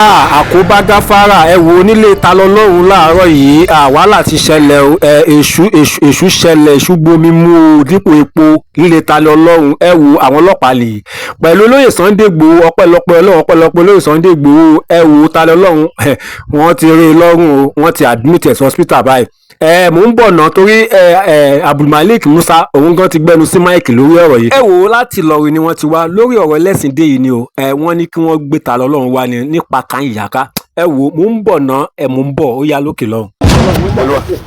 Àkóbá gáfárà, ẹ wo onílé Ta lọ́lọ́run láàárọ̀ yìí. Wàhálà ti ṣẹlẹ̀ o. Èṣù, èṣù, èṣù ṣẹlẹ̀, èṣù gbomi mú o dípò epo líle Ta lọ́lọ́run. Ẹ wo àwọn ọlọ́pàá lè pẹ̀lú olóyè Sunday Igboho. Ọpẹ́lọpẹ́ Ọlọ́run, ọpẹ́lọpẹ́ olóyè Sunday Igboho. Ẹ wo Ta lọ́lọ́run, wọ́n ti rí i lọ́rùn o, wọ́n ti admit ẹ̀ sí hospital báyìí. Ẹ mò ń bọ̀ ná torí ẹ ẹ Abdulmalik Musa, òun gan ti gbẹnu sí mic lórí ọ̀rọ̀ yìí. Ẹ wò ó, láti Ìlọrin ni wọ́n ti wá lórí ọ̀rọ̀ ẹlẹ́sìn dé yìí ni o. Ẹ wọ́n ní kí wọ́n gbé Ta lọ́lọ́run wá ní nípa kan ìyàká. Ẹ wò ó, mò ń bọ̀ ná, ẹ mò ń bọ̀, ó yá lókè lọ́hùn.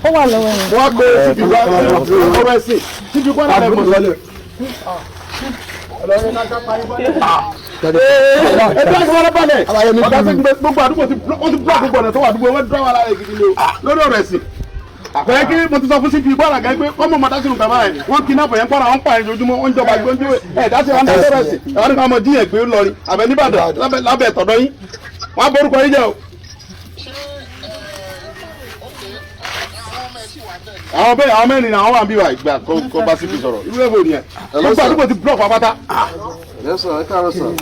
Ó wà lọ́wọ́ ẹ̀. Wọ́n gbé síbi wá ọ̀rọ̀ ẹ̀sìn síbi kọ́ náà lẹ́mọ̀ lọ́lẹ̀. Ẹgbẹ́ àti wọn balẹ̀ ọ̀gá sí gbogbo àdúgbò tí wọ́n ti block gbogbo ọ̀nà tó wà àdúgbò wọn dúró wọn lára gidi ni o lórí ọ̀rọ̀ ẹ̀sìn. Àpẹẹrẹ kí mo ti sọ fún CP Kwara gan pé kọ́mọ̀ mọ̀ dásìrò kàmá ẹ̀ wọ́n kidnap yẹn Kwara, wọ́n pààyàn lójúmọ́, wọ́n jọba gbóúnjẹ ẹ̀ dásì wọn dásìrò ẹ̀sìn ẹ̀ wọ́n ní ká mọ jíyàn gbé lọrin àbẹ nìbàdàn lábẹ́ tọ̀dọ̀ yín wọ́n á borúkọ yín jẹ́ o. Àwọn bẹ́ẹ̀, àwọn mẹ́rin àwọn wà ń bí wa ìgbà kó bá CP sọ̀rọ̀ irú ẹ̀fọ́ nìyẹn, gbogbo àdúgbò ti block pátá. Yes sir, ẹ káàárọ̀ sir.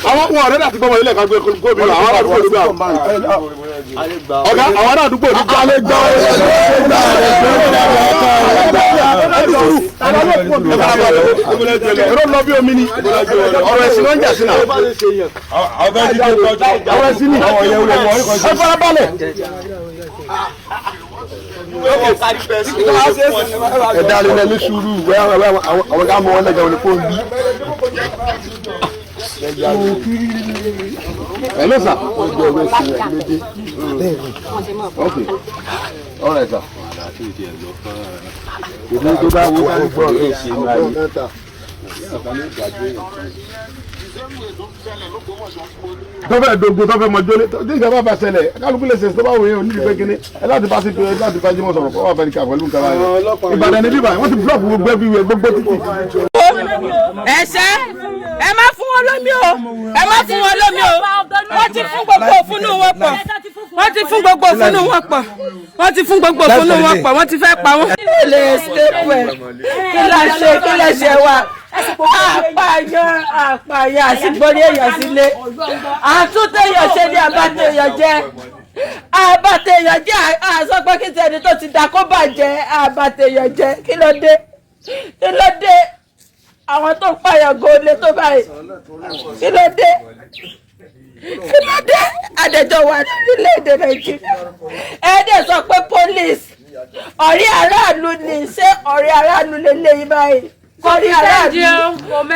Àwọn wọn ọ̀rẹ́ láti gbọ́mọ ilé ẹ̀ka gbé gómìnà àwọn àdúgbò nígbà ọ̀gá àwọn àdúgbò nígbà lè gbọ́. Èrò lọ bí omi ni ọ̀rọ̀ ẹ̀sìn ló ń jà sí náà, ọ̀rọ̀ ẹ̀sìn ni, ẹ farabalẹ̀. Ẹ dá lé ní sùúrù àwọn ká mọ wọn lẹ́gàá wọn fóun bí. Hello sir. Wọ́n jẹ́ ọgbẹ́ sí ẹ̀ lédè. Okay. All right sir. Èmi tó bá wo ká gbọ́ ẹ̀ ṣe máa yí. Tọ́fẹ̀ dogun tọ́fẹ̀ mọ jólé tí ìjọba bá ṣẹlẹ̀, kálukú lè ṣe tó bá wù yín onídìí pé kíní ẹ láti bá sí pé láti bá jímọ̀ sọ̀rọ̀ kó wà fẹ́ ní ká pẹ̀lú nǹkan báyìí. Ìbàdàn ní bíbá wọ́n ti búlọ̀kù gbogbo ẹbí wẹ̀ gbogbo títì. Ẹsẹ ẹ má fún wọn lómi o, ẹ má fún wọn lómi o. Wọ́n ti fún gbogbo òfúnnú wọn pọ̀, wọ́n ti fún gbogbo òfúnnú wọn pọ̀, wọ́n ti fún gbogbo òfúnnú wọn pọ̀, wọ́n ti fẹ́ pa wọ́n. Kí lè ṣe pẹ̀, kí lè ṣe, kí lè ṣe wa? Àpàyàn, àpàyàn, àsìgbórí èèyàn sílé, àtúntò èèyàn ṣe ní àbátẹ̀yàn jẹ́, àbátẹ̀yàn jẹ́, àsọ pé kí tẹni tó ti dà kó bàjẹ́, àbátẹ̀yàn jẹ́. Kí ló dé? Kí ló dé? Àwọn tó ń pààyàn gòlè tó báyìí, kí ló dé? Kí ló dé? Àdẹjọ wà lórílẹ̀‐èdè Nàìjíríà, ẹ̀ẹ́dẹ̀ sọ pé police ọ̀rẹ́ aráàlú ni. Ṣé ọ̀rẹ́ aráàlú lélẹ́yìí báyìí? Sọrí aráàlú,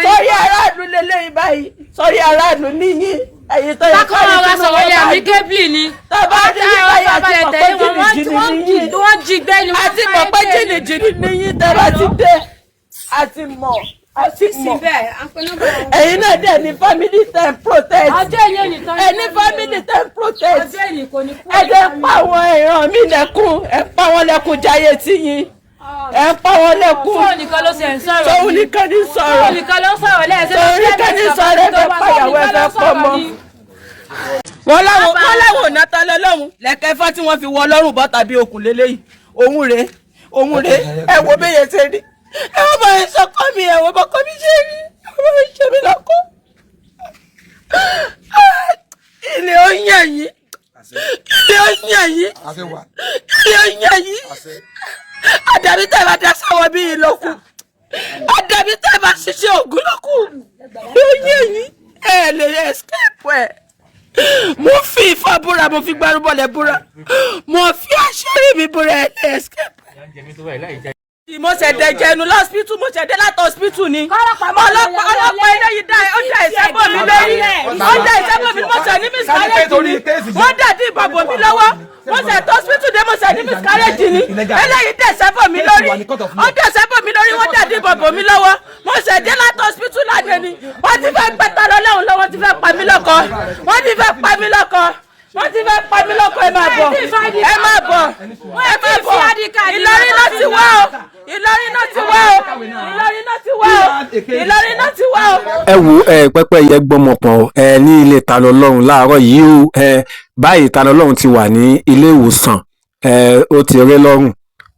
sọrí aráàlú lélẹ́yìí báyìí, sọrí aráàlú níyì ẹ̀yin tó yẹ kárí kí sọ̀rọ̀ wọ́n yà bá mí dùn. Kébìlì ni. Tó bá rí yín báyìí, àti mọ̀ pé jìnnìjìnnì níyì, Wọ́n jí gbé ni. àti mọ̀ pé jìnnìjìnnì níyì tẹ́ bá ti dé, àti mọ̀, àti mọ̀. Ẹ̀yin náà dẹ̀ ní family ten protest. Ọjọ́ ìyẹn nìkan. Ẹ ní family ten protest. Ọjọ́ ìní kò ní kú. Ẹ dẹ̀ ń pa àwọn èèyàn mi lẹ́kún, ẹ pa wọ́n lẹ́kún jayé tí yín, ẹ pa wọ́n lẹ́kún. Fóònù nìkan ló ṣe ń sọ̀rọ̀. Tóun nìkan ní sọ̀rọ̀. Fóònù nìkan ló ń sọ̀rọ̀ lẹ́ẹ̀sẹ̀. Tóun nìkan ní sọ̀rọ̀, ẹ fẹ́ pàyàwó, ẹ fẹ́ pọ̀ mọ́. Wọ́n láwọn ò náta lọ́lọ́run lẹ́kẹ́fà tí wọ́n fi wọ ọlọ́run bọ́ tàbí okùn lélẹ́yìí. Òun rèé, òun rèé. Ẹ wo béye ṣe rí, ẹ wo bá yẹn sọkọ mi, ẹ wo bọ́kọ mi ṣe rí, ẹ wo bá ṣe mi lọ́kọ́. Ilé ó yàn yín, ilé ó yàn yín, ilé ó yàn yín. Àdàbí tẹ́ bá dá sáwọ́ bí ìlọ́kù, àdàbí tẹ́ bá ṣiṣẹ́ ògùn lọ́kù, ilé ó yàn yín, ẹ lè escape ẹ. Mo fi Ifá búra, mo fi gbárùbọ̀lẹ̀ búra, mo fi àṣírí mi búra, ẹ lè escape. Mo ṣẹ̀dẹ̀ jẹnu lọ́sípítù, mo ṣẹ̀dẹ̀ láti hospital ni. Ọlọ́pàá, ọlọ́pàá eléyìí dá, ó dá ìṣẹ́bọ̀ mi lórí, ó dá ìṣẹ́bọ̀ mi. Mo ṣẹ̀ ní miscarriage ni, wọ́n dàdí ìbọn bò mí lọ́wọ́. Mo ṣẹ̀ tó hospital dé, mo ṣẹ̀ ní miscarriage ni. Eléyìí dá ìṣẹ́bọ̀ mi lórí, ó dá ìṣẹ́bọ̀ mi lórí, wọ́n dàdí ìbọn bò mí lọ́wọ́. Mo ṣẹ̀ dé láti hospital lánàá ni. Wọ́n ti fẹ́ gbẹ́ta lọ́lọ́run lọ́wọ́, wọ́n ti fẹ́ pa mí lọ́kọ, wọ́n ti fẹ́ pa mí lọ́kọ, wọ́n ti fẹ́ pa mí lọ́kọ. Ẹ máa bọ̀, ẹ máa bọ̀, ẹ máa bọ̀. Ìlọrin náà ti wá o, Ìlọrin náà ti wá o, Ìlọrin náà ti wá o, Ìlọrin náà ti wá o. Ẹ wo ẹ, pẹ́pẹ́ yẹ gbọ́mọpọ̀n ẹ ní ilé Ta lọ́lọ́run láàárọ̀ yìí o. Ẹ báyìí, Ta lọ́lọ́run ti wà ní ilé ìwòsàn. Ẹ ó ti rí lọ́rùn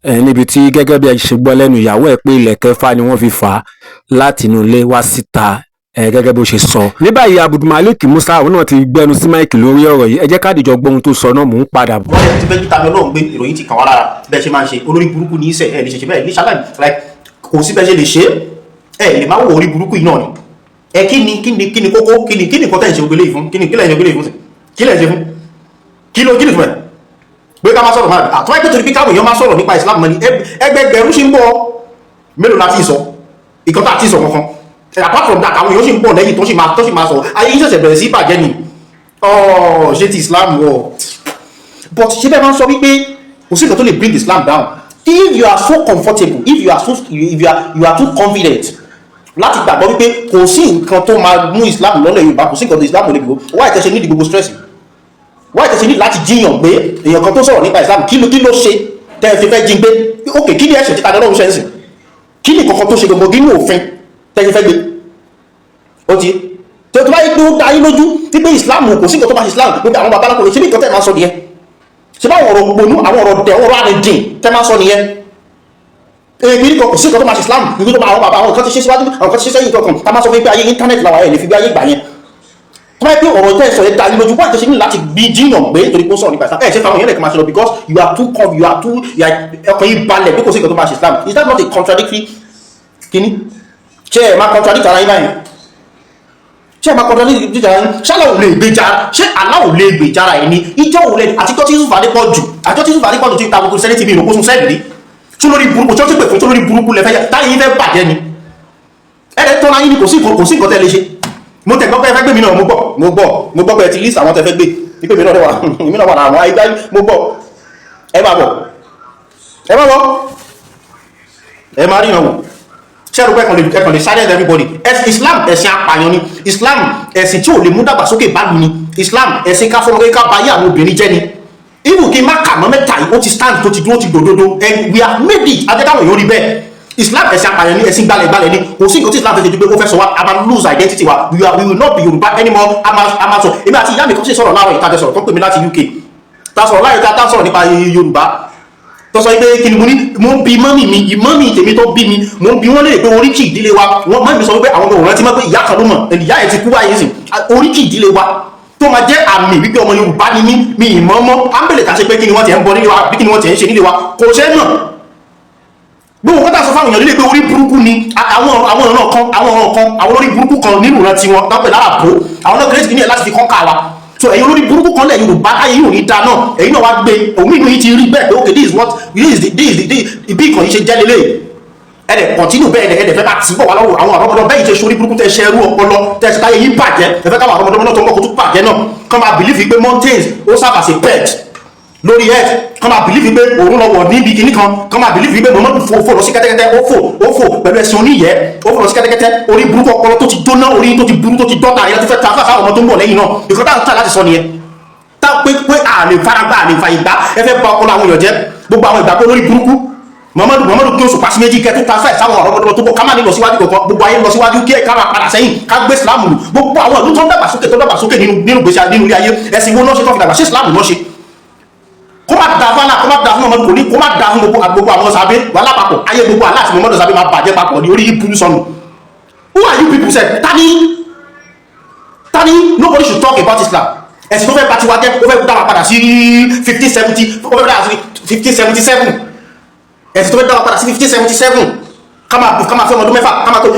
ẹ níbi tí, gẹ́gẹ́ bí ẹ ṣe gbọ́ lẹ́nu ìyàwó ẹ̀ pé ilẹ̀kẹ̀ Ifá ni wọ́n fi fà á láti inú ilé wá síta ẹ, gẹ́gẹ́ bó ṣe sọ. Ní báyìí, Abdulmalik Musa, òun náà ti gbẹnu sí mic lórí ọ̀rọ̀ yìí. Ẹ jẹ́ ká dìjọ gbọ́ ohun tó sọ náà. Mò ń padà bọ̀. Wọ́n ti fẹ́ jí Tani Olohun gbé, ìròyìn ti kàn wá lára. Bẹ́ẹ̀ ṣe máa ń ṣe, olórí burúkú ní í sẹ̀ ẹ̀ lè ṣe bẹ́ẹ̀ ní ṣáláì. Like, kò sí bẹ́ẹ̀ ṣe lè ṣe é, ẹ̀ lè má wò orí burúkú yìí náà ni. Ẹ kí ni kókó? Kí ni nǹkan tẹ̀ ń ṣe gbélé yìí fún? Kí ni kí lẹ̀ ń ṣe gbélé yìí fún sí? Kí lẹ̀ ń ṣe fún? Kí ló kí ni fún ẹ pé ká má sọ̀rọ̀ máa àtúwáyé pé torí pé káwọn èèyàn má sọ̀rọ̀ nípa Islam mọ́ ni? Ẹgbẹgbẹ̀rún ṣe ń bọ̀, mélòó la ti sọ ìkan tá a ti sọ kankan? Apart from that, àwọn èèyàn ṣì ń bọ̀ lẹ́yìn tó sì máa sọ. Ayé yìí ṣẹ̀ṣẹ̀ bẹ̀rẹ̀ sí bàjẹ́ ni. Ọ̀ ṣé ti Islam wọ̀, but ṣé bẹ́ẹ̀ máa ń sọ wípé kò sí nǹkan tó lè bring Islam down? If you are so comfortable, if you are too confident láti gbàgbọ́ wípé kò sí nǹkan tó máa mú Islam lọ́lẹ̀ Yorùbá, kò sí nǹkan tó Islam ò lè gbogbo, why tẹ́ ṣe nídìí gbogbo stress? Why tẹ́ ṣe ní láti jíyàn gbé èèyàn kan tó sọ̀rọ̀ nípa Islam? Kí ló ṣe tẹ́ ẹ fi fẹ́ jí gbé? Ok, kí ni ẹ̀ṣẹ̀ tí Tani Olohun ṣe ń sìn? Kí ni kankan tó ṣe gbogbo nínú òfin tẹ́ ẹ fi fẹ́ gbé? Ó ti tó bá yẹ pé ó dá yín lójú wípé Islam, kò sí nǹkan tó bá ṣe Islam, gbogbo àwọn bàbá alákòóso, ṣé bí nǹkan tẹ́ ẹ máa sọ nìyẹn? Ṣé báwọn ọ̀rọ̀ gbónú, àwọn ọ̀rọ̀ dẹ̀, ọ̀rọ̀ àrìndìn tẹ́ máa sọ nìyẹn? Èmi ní kò sí nǹkan tó máa ṣe Islam, nígbà tó máa àwọn bàbá, àwọn kan ti ṣe síwájú, àwọn kan ti ṣe sẹ́yìn kankan, tá máa sọ fún pé ayé internet làwọn ẹ̀ lè fi gbé ayé gbà yẹn. Tó bá yẹ pé ọ̀rọ̀ tẹ́ ẹ sọ yẹn dá yín lójú, wọ́n àti ṣe ní láti bí jíyàn gbé torí pé ó sọ̀rọ̀ nípa Islam? Ẹ̀ ṣe fáwọn èèyàn lè kàn máa ṣe lọ because you are too calm, you are too you are ọkàn yín balẹ̀ pé kò sí nǹkan tó máa ṣe Islam. Is that not a contradictory kíní? Ṣé ẹ máa contradict ara yín báyìí? Ṣé ẹ máa contradict ara yín? Ṣé Allah ò lè gbèjà? Ṣé Allah ò lè gbèjà ara ẹ̀ ní ìjọ òun lè? Àtijọ́ tí Yusuf Adépọ̀jù, àtijọ́ tí Yusuf Adépọ̀jù ti ta gbogbo sẹ́ni tv ìròkó sun sẹ́ẹ̀lì rí tí lórí burúkú tí ó ti pè fún tí lórí burúkú lẹ́fẹ́ yá táyé yín fẹ́ bàjẹ́ ni. Ẹ̀rẹ́ tọ́ra yín ni. Kò sí nǹkan tẹ́ lè ṣe. Mo tẹ̀ gbọ́ pé ẹ fẹ́ gbé mi náà. Mo gbọ́ pé ẹ ti list àwọn tẹ́ fẹ́ gbé, wípé mi náà wà, èmi náà wà lára àwọn àyíká. Mo gbọ́. Ẹ máa bọ̀, ẹ máa bọ̀, ẹ máa ríran wò. Ṣẹ́rù pé ẹ̀kàn lè silence everybody? Islam, ẹ̀sìn apààyàn ni Islam. Ẹ̀sìn tí ò lè mú dàgbàsókè bá lu ni Islam. Ẹ̀sìn ká fọmọ ká bá yé àwọn obìnrin jẹ́ ni. Even kí n má kà mọ́ mẹ́ta yìí, ó ti stand, tó ti dúró, ti dòdòdó, and we have made it. Ajẹ́káwọn èèyàn rí bẹ́ẹ̀. Islam, ẹ̀sìn apààyàn ni, ẹ̀sìn gbalẹ̀gbalẹ̀ ni. Kò sí nǹkan tí Islam fẹ́ ṣe ju pé ó fẹ́ sọ wa a máa lose identity wa. We will not be Yorùbá anymore. A máa sọ. Èmi àti ìyá mi kan sì sọ̀rọ̀ láàárọ̀ ìtajà, sọ̀rọ̀ tó ń pè mí láti UK, ta sọ̀rọ̀ láàárọ̀ ìta, ta sọ̀rọ̀ nípa Yorùbá, tó sọ pé kí ni mo ní. Mo ń bi mummy mi, mummy tèmi tó bí mi, mo ń bi wọ́n léèrè pé oríkì ìdílé wa. Wọ́n mummy mi sọ pé àwọn ọmọ òun rántí mọ́, pé ìyá kan ló mọ̀, ìyá ẹ̀ ti kú báyìí sìn. Oríkì ìdílé wa tó máa jẹ́ àmì wípé ọmọ Yorùbá ni mí, mi ìmọ̀ mọ́ ámbẹ̀lẹ̀ tà ṣe pé kí ni wọ́n ti ń bọ nílé wa, bí kí ni wọ́n ti ń ṣe nílé wa, kò ṣe é mọ̀. Gbogbo kọ́tà sọ fáwọn èèyàn nílé pé orí burúkú ni àwọn ọ̀ràn kan, àwọn ọ̀ràn kan, àwọn olórí burúkú kan nínú ìran tiwọn lápẹ̀ lára bò àwọn náà kérésì ní ẹ̀ láti fi kọ́ńkà wa. So ẹ̀yin olórí burúkú kan lẹ̀ Yorùbá, ayé yóò ní da náà. Ẹ̀yin náà wá gbé òun inú yìí ti rí bẹ́ẹ̀ pé okay, this is what this is the this is the this ibi ìkànnì ṣe jẹ́ lélẹ̀. Ẹ̀dẹ̀ continue bẹ́ẹ̀, ẹ̀dẹ̀ fẹ́ bá tì bọ̀ wá lọ́wọ́ àwọn àrọ́mọdọ́ bẹ́ẹ̀ ṣe sórí burúkú tẹ́ ṣe ẹrú ọpọlọ tẹ́ ṣe táyé yín bàjẹ́. Ẹ fẹ́ káwọn àrọ́mọdọ́ náà tó ń bọ̀ kó tún bàjẹ́ náà, kọ́ máa believe pé mountains ó serve as a bed lórí earth, kọ́ máa believe pé òun lọ wọ̀ níbi kinní kan, kọ́ máa believe pé Muhammadu fò fò lọ sí kẹ́tẹ́kẹ́tẹ́, ó fò pẹ̀lú ẹ̀sìn oníyẹ́, ó fò lọ sí kẹ́tẹ́kẹ́tẹ́. Orí burúkú, ọpọlọ tó ti jóná, orí tó ti burú, tó ti dọ́ta yẹn tó fẹ́ ta fáwọn ọmọ tó ń bọ̀ lẹ́yìn náà. Ìkọ́ táwọn tà láti sọ nìyẹn, tá pé àlè faragbá, àlè fa ìgbà. Ẹ fẹ́ bà ọpọlọ àwọn èèyàn jẹ́. Gbogbo àwọn ìgbàgbọ́ lórí burúkú Muhammadu, Muhammadu kí oṣù pàṣẹ méjì kẹtù transfer sáwọn ọ̀rọ̀ ọmọdé tó bọ̀, ká má ní lọ síwájú kankan. Gbogbo ayé lọ síwájú, kí ẹ ká máa padà sẹ́yìn, ká gbé Islam lù. Gbogbo àwọn ìlú tó ń dàgbàsókè, tó dàgbàsókè nínú gbèsè, nínú ilé ayé, ẹ̀sìn wo náà ṣe tó fi dàgbà? Ṣé Islam náà ṣe? Kó má da fún Allah, kó má da fún Muhammadu, kò ní kó má da fún gbogbo àwọn sábẹ́ wà lápapọ̀. Ayé gbogbo Allah àti Muhammadu sábẹ́ máa bàjẹ́ papọ̀ ní orí ibú sọnù. Who are you people sef? Tani tani? Nobody should talk about Islam. Ẹ̀sìn tó fẹ́ bá tiwa jẹ́, ó fẹ́ dá wa padà sí 1570, ó fẹ́ dá wa sí 1577. Ẹ̀sìn tó fẹ́ dá wa padà sí 1577, ká máa fẹ́ ọmọ ọdún 6, ká máa tó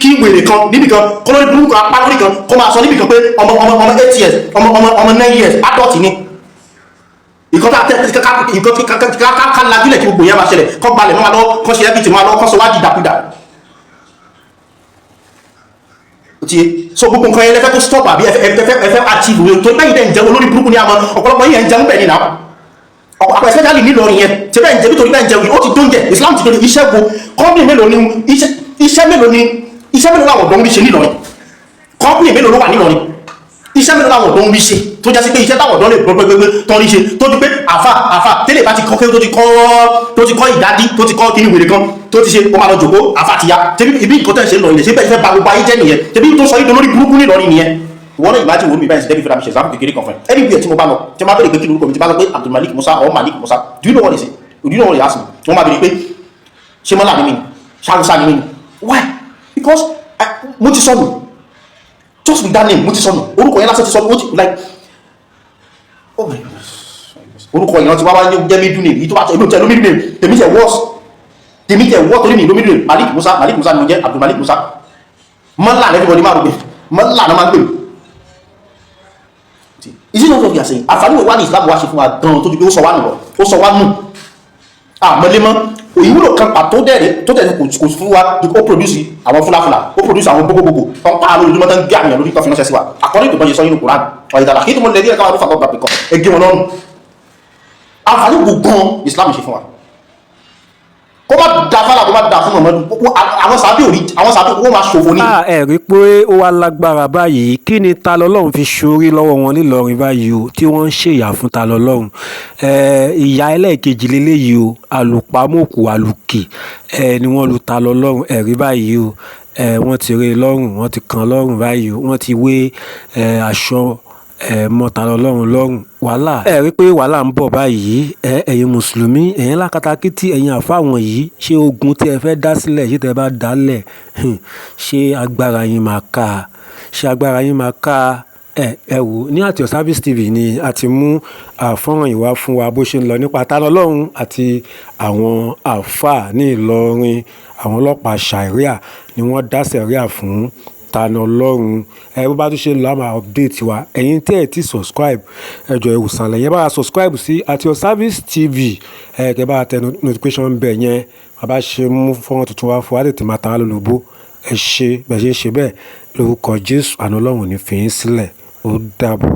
kí wèrè kan níbì kan, kó lórí burúkú apá lórí kan, kó máa sọ níbì kan pé ọmọ 8 years, ọmọ 9 years, adult ni. Ìkan tá a tẹ nǹkan tí ká lajúlẹ̀ kí gbogbo yẹn máa ṣẹlẹ̀, kọ́ gbalẹ̀ mọ́ wa lọ́wọ́, kọ́ ṣe everything mọ́ wa lọ́wọ́, kọ́ sọ wá di dàkúdà ti. So gbogbo nǹkan yẹn lẹ́fẹ́ tó stop, àbí ẹ fẹ́ achieve rẹ tó bẹ́yìn dẹ̀ ń jẹun? Olórí burúkú ni. Àmọ́ ọ̀pọ̀lọpọ̀ yẹn ń jẹun bẹ́ẹ̀ ni náà, ọ̀pọ̀ especially nílọrin yẹn tí bẹ́ẹ̀ ń jẹ, nítorí bẹ́ẹ̀ ń jẹun. Ó ti tó ń jẹ Islam ti tó ní iṣẹ́ wo? Company mélòó ni iṣẹ́ mélòó ni iṣẹ́ mélòó làwọn ọ̀dọ́ ń rí ṣe nílọrin? Company mélòó ló wà nílọrin? Iṣẹ́ mélòó làwọn ọ̀dọ́ ń rí ṣe tó jásí pé iṣẹ́ táwọn ọ̀dọ́ lè gbọ́gbẹ́gbẹ́ tó ń rí ṣe, tó ti pé àfà àfà tẹ́lẹ̀ bá ti kọ́ kéwú, tó ti kọ́ ìdádí, tó ti kọ́ kíní wèrè kan tó ti ṣe, ó máa lọ jòkó, àfà ti ya. Tẹ́bí ibi nǹkan tẹ́ ń ṣe lọ ilẹ̀ ṣé bẹ́ẹ̀ fẹ́ ba gbogbo ayé jẹ́ nìyẹn? Tẹ́bí tó sọ yìí lórí burúkú nílọrin nìyẹn. Ìwọ náà imagine wo mi báyìí sí dẹ́bi fúnra mi ṣe example kékeré kan fún ẹ. Anywhere tí mo bá lọ, tí mo bá béèrè pé kí lorúkọ mi, tí mo bá sọ pé Abdulmalik Musa or Malik Musa, do you know what they say? Do you know what they ask me? Wọ́n máa béèrè pé ṣé mọ́là ni mí ni, ṣáàrùsá ni mí ni. Why? Because mo ti sọnù. Just with that name, mo ti sọnù. Orúkọ yẹn lásán ti sọnù. Ó ti like, oh my goodness, orúkọ yẹn ti wá wá jẹ́ middle name. Yìí tó bá tẹ, èmi ò tẹ ló middle name. Tèmi tẹ worse, tèmi tẹ worse, torí mi ló middle name. Malik Musa, Malik Musa ni mo jẹ́, Abdulmalik Musa. Mọ́là, everybody máa rò pé mọ́là náà máa ń pè mí. Is it not what we are saying? Àǹfààní wo wá ní Islam wá ṣe fún wa gan tó ju pé ó sọ wá nù lọ? Ó sọ wá nù, àmọ́lémọ́ òyìnbó kan pàtó dẹ̀rẹ̀ tó tẹ̀lé kò fún wa. Ó produce àwọn fúlàfúlà, ó produce àwọn gbogbogbò tó ń pa lójoojúmọ́, tó ń gé àmì lórí, tó fi ránṣẹ́ sí wa according to bọ́n ṣe sọ nínú Quran. Ọ̀yẹ̀dàlà kí tó mọ̀ lẹ́dí ẹ̀ka wà ló fàkọ́ gbàgbé kan ẹ gé wọn lọ́rùn. Àǹfààní wo gan Islam ṣe fún wa? Kó má da fálà, kó má da fún Muhammadu, àwọn sábẹ́ òrí, àwọn sábẹ́ owó máa ṣòfò ní. Ẹ rí i pé ó wá lágbára báyìí. Kí ni Ta lọ́lọ́run fi ṣorí lọ́wọ́ wọn nílọrin báyìí o, tí wọ́n ń ṣèyà fún Ta lọ́lọ́run? Ìyá ẹlẹ́ẹ̀kejì lélẹ́yìí o. Àlùpàmọ́kù àlùkì ni wọ́n lu Ta lọ́lọ́run. Ẹ rí báyìí o. Wọ́n ti rí i lọ́rùn, wọ́n ti kàn lọ́rùn báyìí o. Wọ́n ti wé aṣọ mọ́ Ta lọ́lọ́run lọ́rùn. Wàhálà, ẹ rí pé wàhálà ń bọ̀ báyìí. Ẹ̀yin mùsùlùmí, ẹ̀yin lákatakítí, ẹ̀yin àfáà wọ̀nyí, ṣé ogun tí ẹ fẹ́ dá sílẹ̀, ṣé tẹ bá dálẹ̀, ṣé agbára yín máa ká a? Ṣé agbára yín máa ká a? Ẹ wò ní àti Your Service TV ni a ti mú àfọ́nrán yìí wá fún wa, bó ṣe ń lọ nípa Ta lọ́lọ́run àti àwọn àfáà ní Ìlọrin. Àwọn ọlọ́pàá Sharia ni wọ́n dá sẹ̀ríà fún Ta lọ́lọ́run. Bó bá tún ṣe ń lọ, a máa update wa. Ẹ̀yin tí ẹ ti subscribe, ẹ jọ̀ọ́, ẹ wò sàlẹ̀ yẹn, bá wa subscribe sí at Your Service TV. Kẹ́ bá tẹ notification bell yẹn, bá ṣe mú fọ́nrán tuntun wá fún wa, tètè máa ta wá lólobó. Ẹ ṣé bẹ́ẹ̀ ṣe ń ṣe bẹ́ẹ̀. Lórúkọ Jésù, àánú Ọlọ́run ò ní fi yín sílẹ̀. Ó dàbọ̀.